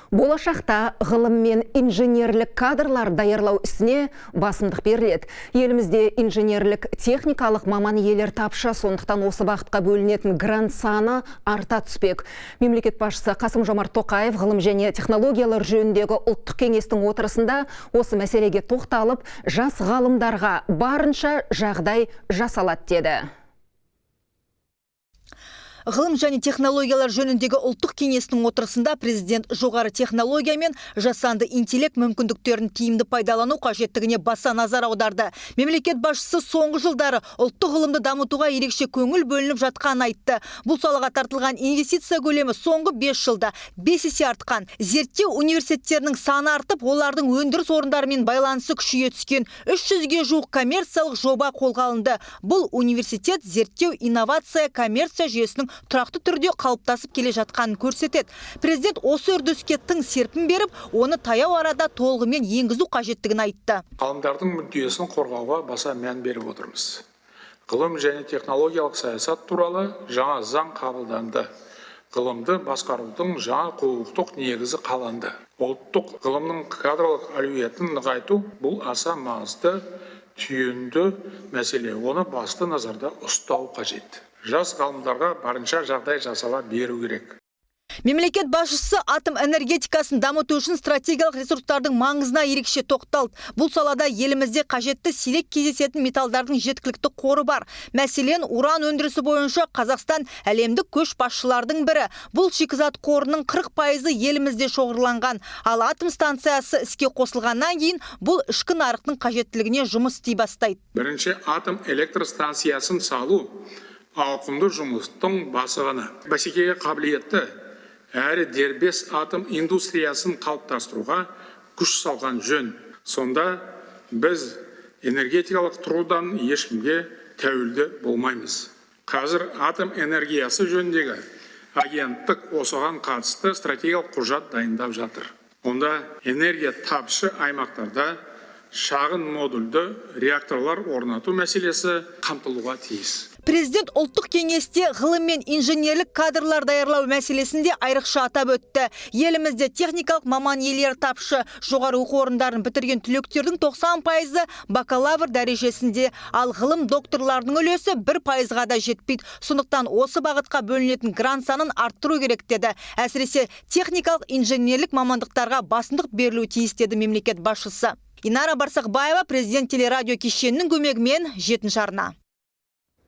Болашақта ғылым мен инженерлік кадрлар даярлау ісіне басымдық беріледі. Елімізде инженерлік техникалық маман иелер тапшы, сондықтан осы бағытқа бөлінетін грант саны арта түспек. Мемлекет басшысы Қасым Жомарт Тоқаев ғылым және технологиялар жөніндегі ұлттық кеңестің отырысында осы мәселеге тоқталып, жас ғалымдарға барынша жағдай жасалады деді. Ғылым және технологиялар жөніндегі ұлттық кеңестің отырысында президент жоғары технология мен жасанды интеллект мүмкіндіктерін тиімді пайдалану қажеттігіне баса назар аударды. Мемлекет басшысы соңғы жылдары ұлттық ғылымды дамытуға ерекше көңіл бөлініп жатқанын айтты. Бұл салаға тартылған инвестиция көлемі соңғы 5 жылда 5 есе артқан. Зерттеу университеттерінің саны артып, олардың өндіріс орындарымен байланысы күшейе түскен. 300-ге жуық коммерциялық жоба қолға алынды. Бұл университет зерттеу, инновация, коммерция жүйесінің тұрақты түрде қалыптасып келе жатқанын көрсетеді. Президент осы үрдіске тың серпін беріп, оны таяу арада толығымен енгізу қажеттігін айтты. Ғалымдардың мүддесін қорғауға баса мән беріп отырмыз. Ғылым және технологиялық саясат туралы жаңа заң қабылданды. Ғылымды басқарудың жаңа құқықтық негізі қаланды. Ұлттық ғылымның кадрлық әлеуетін нығайту — бұл аса маңызды, түйінді мәселе. Оны басты назарда ұстау қажет. Жас ғалымдарға барынша жағдай жасала беру керек. Мемлекет басшысы атом энергетикасын дамыту үшін стратегиялық ресурстардың маңызына ерекше тоқталды. Бұл салада елімізде қажетті сирек кездесетін металдардың жеткілікті қоры бар. Мәселен, уран өндірісі бойынша Қазақстан әлемдік көшбасшылардың бірі. Бұл шикізат қорының 40%-ы елімізде шоғырланған. Ал атом станциясы іске қосылғаннан кейін бұл ішкі нарықтың қажеттілігіне жұмыс істей бастайды. Бірінші атом электр станциясын салу — ауқымды жұмыстың басы ғана. Бәсекеге қабілетті әрі дербес атом индустриясын қалыптастыруға күш салған жөн. Сонда біз энергетикалық тұрғыдан ешкімге тәуелді болмаймыз. Қазір атом энергиясы жөніндегі агенттік осыған қатысты стратегиялық құжат дайындап жатыр. Онда энергия тапшы аймақтарда шағын модульді реакторлар орнату мәселесі қамтылуға тиіс. Президент ұлттық кеңесте ғылым мен инженерлік кадрлар даярлау мәселесін де айрықша атап өтті. Елімізде техникалық маман иелері тапшы. Жоғары оқу орындарын бітірген түлектердің 90%-ы бакалавр дәрежесінде, ал ғылым докторларының үлесі 1%-ға да жетпейді. Сондықтан осы бағытқа бөлінетін грант санын арттыру керек деді. Әсіресе техникалық, инженерлік мамандықтарға басымдық берілуі тиіс деді мемлекет басшысы. Инара Барсақбаева, президент телерадио кешенінің көмегімен, 7 арна.